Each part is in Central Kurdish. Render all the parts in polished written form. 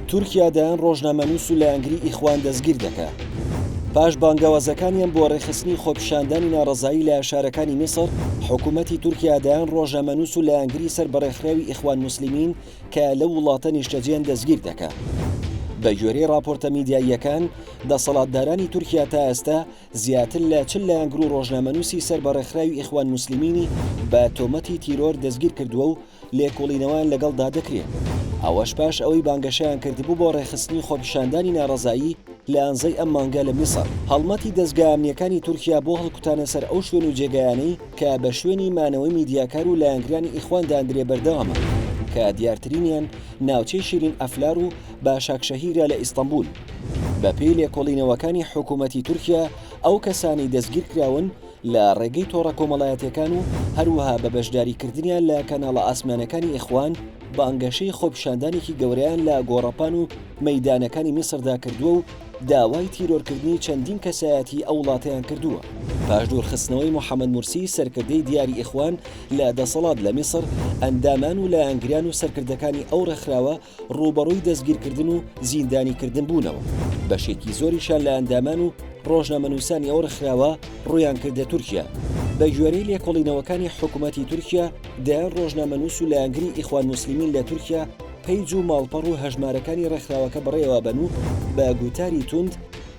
تورکیا دەیان ڕۆژنامەنووس و لایەنگری ئیخوان دەستگیر دەکا. پاش بانگەوازەکانیان بۆ ڕێکخستنی خۆپیشاندانی ناڕەزایی لە شارەکانی میسڕ، حکوومەتی تورکیا دەیان ڕۆژنامەنووس و لایەنگری سەر بە ڕێکخراوی ئیخوان موسلیمین کە لەو وڵاتە نیشتەجێن دەستگیر دەکا. بە گوێرەی ڕاپۆرتە میدیاییەکان، دەسەڵاتدارانی تورکیا تا ئێستا زیاتر لە 40 لایەنگر و ڕۆژنامەنووسی سەر بە ڕێکخراوی ئیخوان موسلیمینی بە تۆمەتی تیرۆر دەستگیر کردووە و لێکۆڵینەوەیان لەگەڵدا دەکرێت، ئەوەش پاش ئەوەی بانگەشەیان کردبوو بۆ ڕێکخستنی خۆپیشاندانی ناڕەزایی لە یانزەی ئەم مانگە لە میسڕ. هەڵمەتی دەزگا ئەمنییەکانی تورکیا بۆ هەڵکوتانە سەر ئەو شوێن و جێگایانەی کە بە شوێنی مانەوەی میدیاکار و لایەنگرانی ئیخوان داندرێ بەردەوامە، کە دیارترینیان ناوچەی شیرین ئەفلار و باشاکشەهیرە لە ئیستەنبول. بەپێی لێکۆڵینەوەکانی حکوومەتی تورکیا، ئەو کەسانەی دەستگیرکراون، لە ڕێگەی تۆڕە کۆمەڵایەتیەکان و هەروەها بە بەشداریکردنیان لە کەناڵە ئاسمانەکانی ئیخوان بانگەشەی خۆپیشاندانێکی گەورەیان لە گۆڕەپان و مەیدانەکانی میسردا کردووە و داوای تیرۆرکردنی چەندین کەسایەتی ئەو وڵاتەیان کردووە. پاش دوورخستنەوەی محەمەد مورسی سەرکردەی دیاری ئیخوان لە دەسەڵات لە میسر، ئەندامان و لایەنگران و سەرکردەکانی ئەو ڕێکخراوە ڕووبەڕووی دەستگیرکردن و زیندانیکردن بوونەوە، بەشێکی زۆریشیان لە ئەندامان و ڕۆژنامەنووسانی ئەو ڕێکخراوە ڕوویان کردە تورکیا. بەگوێرەی لێکۆڵینەوەکانی حکومەتی تورکیا، دەیان ڕۆژنامەنووس و لایەنگری ئیخوان موسلیمین لە تورکیا پەیج و ماڵپەڕ و هەژمارەکانی ڕێکخراوەکە بەڕێوەبەن و بە گوتاری توند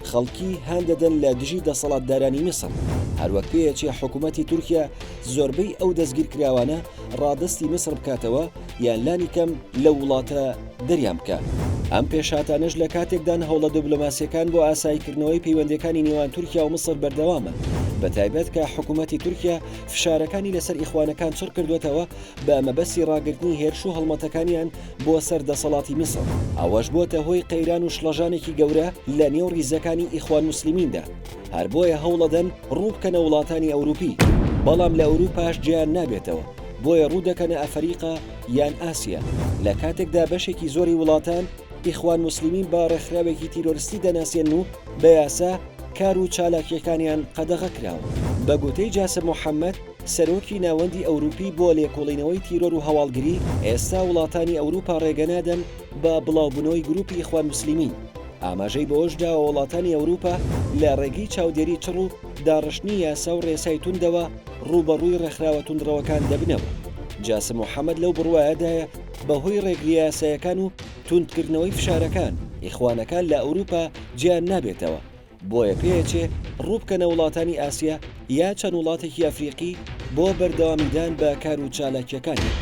خەڵکی هان دەدەن لە دژی دەسەڵاتدارانی میسر. هەروەک پێیەچێ حکومەتی تورکیا زۆربەی ئەو دەستگیرکراوانە ڕادەستی میسر بکاتەوە یان لانی کەم لەو وڵاتە دەریان بکا. ئەم پێشهاتانەش لە کاتێکدان هەوڵە دبلۆماسیەکان بۆ ئاساییکردنەوەی پەیوەندیەکانی نێوان تورکیا و میسر بەردەوامە، بەتایبەت کە حکومەتی تورکیا فشارەکانی لەسەر ئیخوانەکان چڕ کردووەتەوە بە مەبەستی ڕاگرتنی هێرش و هەڵمەتەکانیان بۆ سەر دەسەڵاتی میسر، ئەوەش بۆتە هۆی قەیران و شڵەژانێکی گەورە لە نێو ڕیزەکانی ئیخوان موسلیمیندا، هەر بۆیە هەوڵەدەن ڕوو بکەنە وڵاتانی ئەوروپی، بەڵام لە ئەوروپاش جێیان نابێتەوە، بۆیە ڕوو دەکەنە ئەفەریقا یان ئاسیا، لە کاتێکدا بەشێکی زۆری وڵاتان ئیخوان موسلیمین بە ڕێکخراوێکی تیرۆرستی دەناسێنن و بە یاسا کار و چالاکییەکانیان قەدەغە کراوە. بە گوتەی جاسم محەمەد، سەرۆکی ناوەندی ئەوروپی بۆ لێکۆڵینەوەی تیرۆر و هەواڵگری، ئێستا وڵاتانی ئەوروپا ڕێگەنادەن بە بڵاوبوونەوەی گروپی ئیخوان موسلیمین. ئاماژەی بەوەشداوە وڵاتانی ئەوروپا لە ڕێگەی چاودێری چڕ و داڕشتنی یاسا و ڕێسای توندەوە ڕووبەڕووی ڕێکخراوە توندڕەوەکان دەبنەوە. جاسم محەمەد لەو بڕوایەدایە بەهۆی ڕێگرییە یاسایەکان و توندکردنەوەی فشارەکان، ئیخوانەکان لە ئەوروپا جێیان نابێتەوە، بۆیە پێیەچێ ڕووبکەنە وڵاتانی ئاسیا یا چەند وڵاتێکی ئەفریقی بۆ بەردەوامیدان بە کار و چالاکییەکانیان.